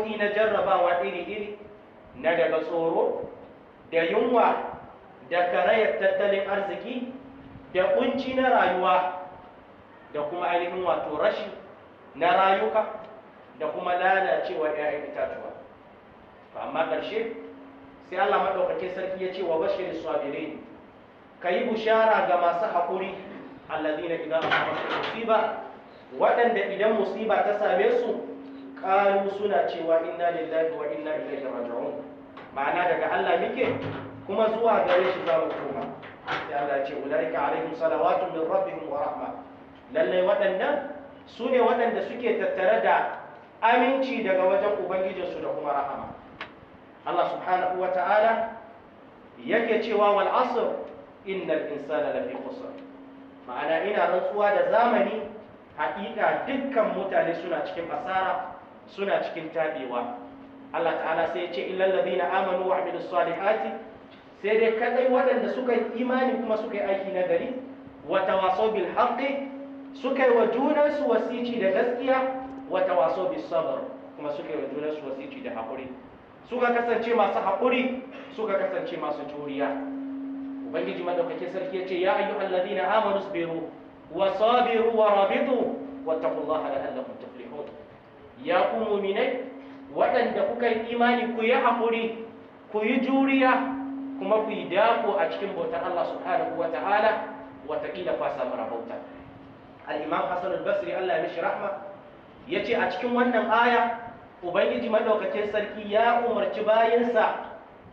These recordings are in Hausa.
nau'o'i na jarrabawa iri-iri, na daga tsoro da yunwa da karayar tattalin arziki da kunci na rayuwa da kuma ainihin wato rashi na rayuka da kuma lalacewar 'ya'yan itatuwa. To amma ƙarshe sai Allah maɗaukakin sarki ya ce wa bashir sabirin, ka yi bushara ga masu haƙuri, alladhina idan asabatuhum musiba, waɗanda idan musiba ta same su, qalu suna cewa inna lillahi wa inna ilaihi raji'un, ma'ana daga Allah muke kuma zuwa gare shi za mu koma. Sai Allah ya ce ulaika alaihim salawatun min rabbihim wa rahma, lallai waɗannan su ne waɗanda suke tattare da aminci daga wajen ubangijinsu da kuma rahama. Allah subhanahu wa ta'ala yake cewa wal asr innal insana lafi khusr, ma'ana ina rantsuwa da zamani, haƙiƙa dukkan mutane suna cikin asara, suna cikin tabewa. Allah ta'ala sai ya ce illal ladina amanu wa amilus salihati, sai dai kadai waɗanda suka yi imani kuma suka yi aiki na gari, wa tawasaw bil haqqi, suka yi wa junansu wasici da gaskiya, wa tawasaw bis sabr, kuma suka yi wa junansu wasici da haƙuri. Suka kasance masu haƙuri, suka kasance masu juriya. Ubangiji madaukakin sarki ya ce ya ayyuhal ladina amanu sabiru wa sabiru wa rabitu wattaqullaha la'allakum tuflihun. Ya ku mu'minai waɗanda kuka yi imani, ku yi haƙuri, ku yi juriya, kuma ku yi dako a cikin bautar Allah subhanahu wa ta'ala, wataƙila kwa samu rabauta. Al-Imam Hassan al-Basri, Allah ya mishi rahma, ya ce a cikin wannan aya Ubangiji madaukakin sarki ya umarci bayinsa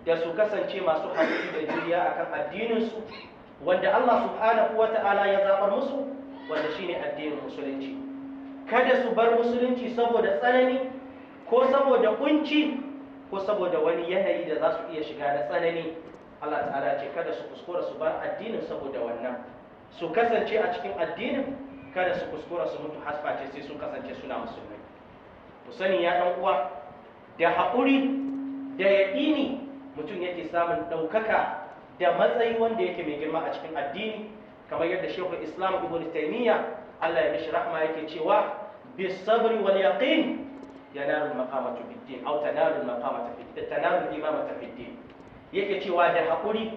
da su kasance masu haƙuri da juriya akan addininsu wanda Allah subhanahu wa ta'ala ya zaɓar musu, wanda shine addinin musulunci. Kada su bar musulunci saboda tsanani ko saboda kunci ko saboda wani yanayi da za su iya shiga na tsanani. Allah ta'ala ce kada su kuskura su bar addinin saboda wannan, su kasance a cikin addinin, kada su kuskura su mutu hasface sai sun kasance suna musulmai. Ku sani ya ɗan uwa, da haƙuri da yaƙini mutum yake samun ɗaukaka da matsayi wanda yake mai girma a cikin addini, kamar yadda Sheikhul Islam Ibn Taymiyyah Allah ya mishi rahma yake cewa bis sabri wal yaqin yanalu al-maqamatu fid din aw tanalu al-maqamata fid din, tanalu al-imamata fid din. Yake cewa da haƙuri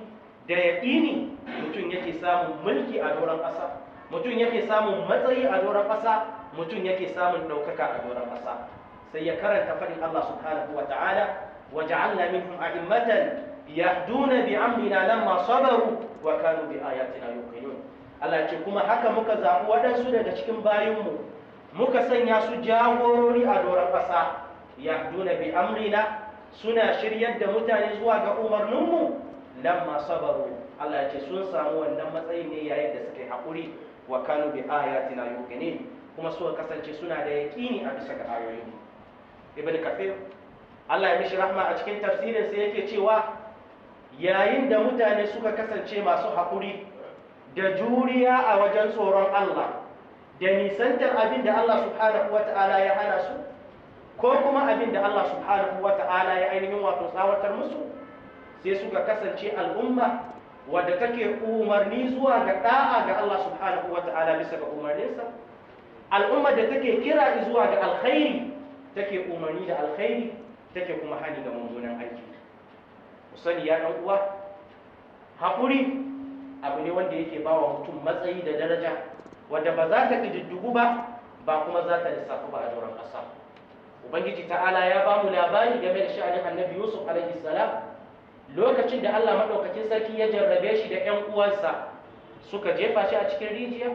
da yaƙini mutum yake samun mulki a doron ƙasa, mutum yake samun matsayi a doron ƙasa, mutum yake samun ɗaukaka a doron ƙasa. Sai ya karanta faɗin Allah subhanahu wa ta'ala waja'alna minhum a'immatan yahduna bi amrina lamma sabaru wa kanu bi ayatina yuqinun. Allah ya ce kuma haka muka zaɓi waɗansu daga cikin bayinmu, muka sanya su jagorori a doron ƙasa, yahduna bi amrina, suna shiryar da mutane zuwa ga umarninmu, lamma sabaru. Allah ya ce sun samu wannan matsayin ne yayin da suka yi haƙuri, wa kanu bi ayatina yuqinin, kuma suka kasance suna da yaƙini a bisa ga ayoyinmu. Ibn Kathir Allah ya mishi rahma a cikin tafsirin sa yake cewa yayin da mutane suka kasance masu haƙuri da juriya a wajen tsoron Allah da nisantar abin da Allah subhanahu wata'ala ya hana su ko kuma abin da Allah subhanahu wata'ala ya ainihin wato tsawatar musu, sai suka kasance al'umma wadda take umarni zuwa ga da'a ga Allah subhanahu wata'ala bisa ga umarninsa, al'umma da take kira zuwa ga alkhairi, take umarni da alkhairi, take kuma hani ga mummunan aiki. Ku sani ya ɗan uwa, haƙuri abu ne wanda yake ba wa mutum matsayi da daraja wadda ba za ta ƙididdigu ba, ba kuma za ta lissafu ba a doron ƙasa. Ubangiji ta'ala ya ba mu labari game da sha'anin Annabi Yusuf alaihi salam, lokacin da Allah maɗaukakin sarki ya jarrabe shi da ƴan uwansa suka jefa shi a cikin rijiya.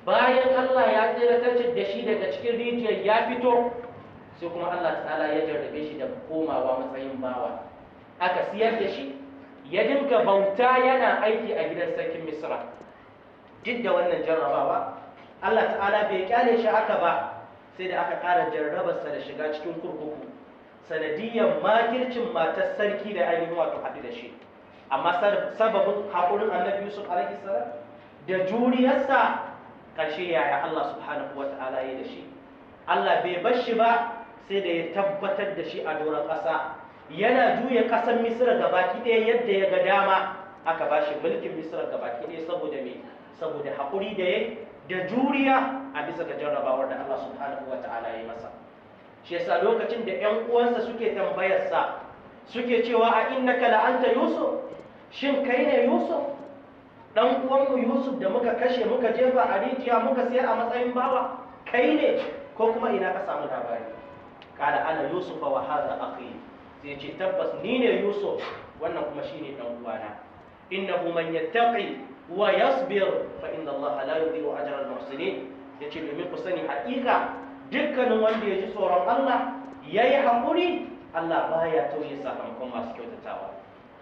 Bayan Allah ya tsiratar da shi daga cikin rijiyar ya fito, sai kuma Allah ta'ala ya jarrabe shi da komawa matsayin bawa. Aka siyar da shi, ya dinga bauta yana aiki a gidan sarkin Misra. Duk da wannan jarrabawa, Allah ta'ala bai kyale shi haka ba, sai da aka ƙara jarrabarsa da shiga cikin kurkuku sanadiyyar makircin matar sarki da ainihin wato haɗu da shi. Amma sababin haƙurin Annabi Yusuf alaihi salam da juriyarsa, ƙarshe yaya Allah subhanahu wa ta'ala ya da shi. Allah bai bar shi ba sai da ya tabbatar da shi a doron ƙasa, yana juya ƙasar Misra gabaki ɗaya yadda ya ga dama. Aka ba shi mulkin Misra gabaki ɗaya saboda me? Saboda haƙuri da ya da juriya a bisa ga jarrabawar da Allah subhanahu wa ta'ala ya masa. Shi yasa lokacin da ƴan uwansa suke tambayarsa, suke cewa a innaka la'anta Yusuf, shin kai ne Yusuf, dan uwanmu Yusuf da muka kashe muka jefa a rijiya muka sayar a matsayin bawa, kai ne ko kuma ina ka samu labari? Kala ana Yusuf wa hadha akhi, sai ce tabbas ni ne Yusuf, wannan kuma shine dan uwana. Innahu man yattaqi wa yasbir fa inna Allah la yudhi'u ajra al-muhsinin. Yace domin ku sani haƙiƙa dukkanin wanda ya ji tsoron Allah yayi haƙuri, Allah baya tauye sakamakon masu kyautatawa.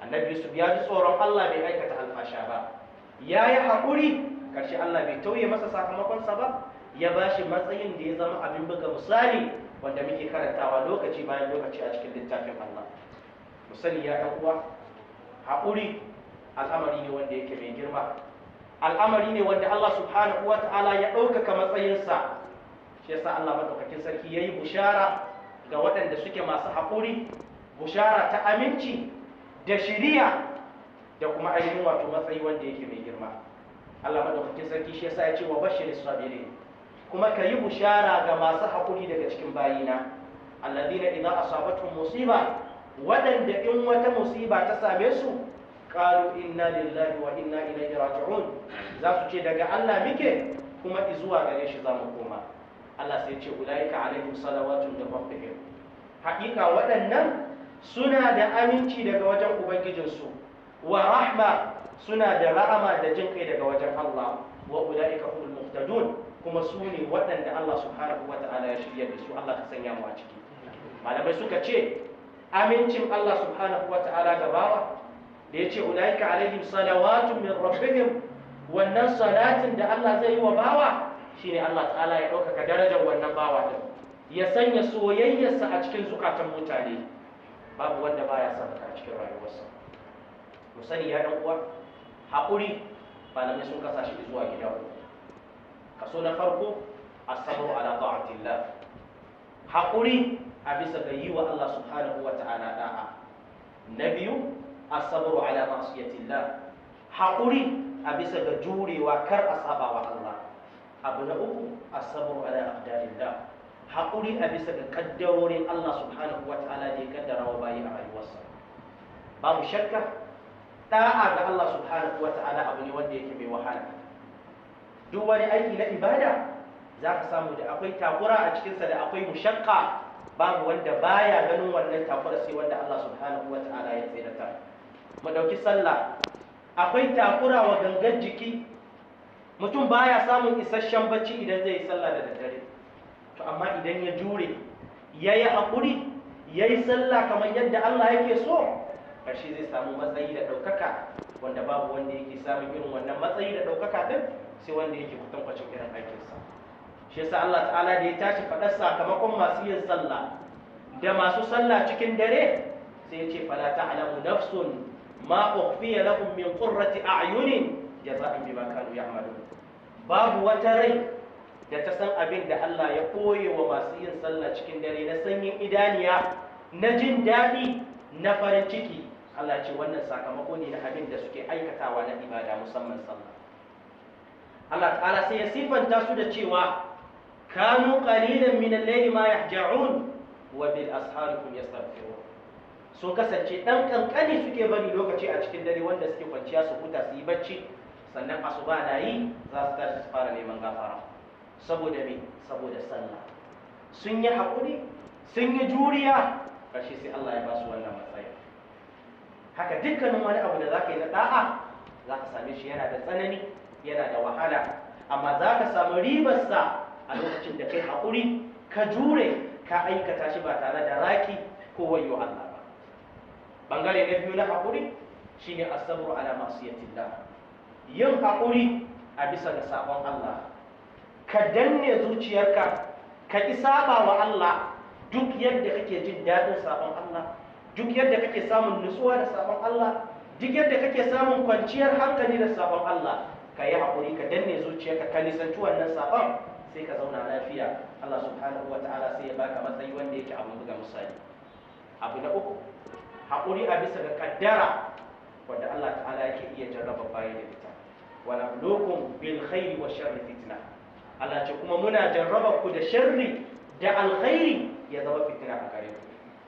Annabi Yusuf ya ji tsoron Allah, bai aikata alfasha ba, yayi haƙuri, karshe Allah bai tauye masa sakamakonsa ba, ya bashi matsayin da ya zama abin buga misali wanda muke karantawa lokaci bayan lokaci a cikin littafin Allah. Mu sani ya ɗan uwa, haƙuri al'amari ne wanda yake mai girma, al'amari ne wanda Allah subhanahu wa ta'ala ya ɗaukaka matsayinsa. Shi yasa Allah maɗaukakin sarki ya yi bushara ga waɗanda suke masu haƙuri, bushara ta aminci da shiriya da kuma ainihin wato matsayi wanda yake mai girma. Allah maɗaukakin sarki shi yasa ya ce wa bashir sabirin, kuma ka yi bushara ga masu haƙuri daga cikin bayina, alladhina idza asabatuhum musiba, waɗanda in wata musiba ta same su, qalu inna lillahi wa inna ilaihi raji'un, za su ce daga Allah muke kuma izuwa gare shi za mu koma. Allah sai ce ulaika alaihim salawatun min rabbihim, haƙiƙa waɗannan suna da aminci daga wajen ubangijinsu, wa rahma, suna da ra'ama da jin kai daga wajen Allah, wa ulaika humul muhtadun, kuma su ne waɗanda Allah subhanahu wa ta'ala ya shirya da su. Allah ka sanya mu a ciki. Malamai suka ce amincin Allah subhanahu wa ta'ala ga bawa da ya ce ulaika alaihim salawatun min rabbihim, wannan salatin da Allah zai yi wa bawa shine Allah ta'ala ya ɗaukaka darajar wannan bawa din, ya sanya soyayyarsa a cikin zukatan mutane. Babu wanda baya son ka a cikin rayuwarsa. Mu sani ya ɗan uwa, haƙuri malamai sun kasa shi zuwa gida uku. Kaso na farko, as-sabru ala ta'atillah, haƙuri a bisa ga yi wa Allah subhanahu wa ta'ala da'a. Na biyu, as-sabru ala ma'siyatillah, haƙuri a bisa ga jurewa kar a saba wa Allah. Abu na uku, as-sabru ala aqdarillah, haƙuri a bisa ga kaddarorin Allah subhanahu wa ta'ala da ya kaddara wa bayi a rayuwarsa. Babu shakka da'a ga Allah subhanahu wa ta'ala abu ne wanda yake mai wahala. Duk wani aiki na ibada za ka samu da akwai takura a cikinsa, da akwai mushakka. Babu wanda baya ganin wannan takura sai wanda Allah subhanahu wa ta'ala ya tsirata. Mu ɗauki sallah, akwai takura wa gangan jiki, mutum baya samun isasshen bacci idan zai yi sallah da daddare. To amma idan ya jure, ya yi haƙuri, ya yi sallah kamar yadda Allah yake so, ƙarshe zai samu matsayi da ɗaukaka wanda babu wanda yake samun irin wannan matsayi da ɗaukaka ɗin sai wanda yake kwatankwacin irin aikinsa. Shi yasa Allah ta'ala da ya tashi faɗar sakamakon masu yin sallah da masu sallah cikin dare, sai ya ce fala ta'lamu nafsun ma ukhfiya lahum min qurrati a'yunin jaza'an bima kanu ya'malun. Babu wata rai da ta san abin da Allah ya koye wa masu yin sallah cikin dare na sanyin idaniya, na jin daɗi, na farin ciki. Allah ce wannan sakamako ne na abin da suke aikatawa na ibada, musamman sallah. Allah ta'ala sai ya sifanta su da cewa kanu qalilan min al-layli ma yahja'un wa bil ashari hum yastaghfirun. Sun kasance dan kankani suke bari lokaci a cikin dare wanda suke kwanciya su huta su yi bacci, sannan asuba na yi za su tashi su fara neman gafara. Saboda me? Saboda sallah. Sun yi haƙuri, sun yi juriya, ƙarshe sai Allah ya ba su wannan matsayin. Haka dukkanin wani abu da za ka yi na ɗa'a za ka same shi yana da tsanani, yana da wahala, amma za ka samu ribarsa a lokacin da kai haƙuri, ka jure, ka aikata shi ba tare da raki ko wayo Allah ba. Bangare na biyu na haƙuri shine as-sabru ala ma'siyatillah, yin haƙuri a bisa ga sabon Allah. Ka danne zuciyarka, ka ƙi saba wa Allah. Duk yadda kake jin daɗin sabon Allah, duk yadda kake samun nutsuwa da sabon Allah, duk yadda kake samun kwanciyar hankali da sabon Allah, ka yi haƙuri, ka danne zuciyarka, ka nisanci wannan sabon, sai ka zauna lafiya. Allah subhanahu wata'ala sai ya baka matsayi wanda yake abin buga misali. Abu na uku, haƙuri a bisa ga kaddara wanda Allah ta'ala yake iya jarraba bayi da ita. Wa nabluukum bil khairi wa sharri fitna. Allah ce kuma muna jarraba ku da sharri da alkhairi ya zama fitina a gare ku.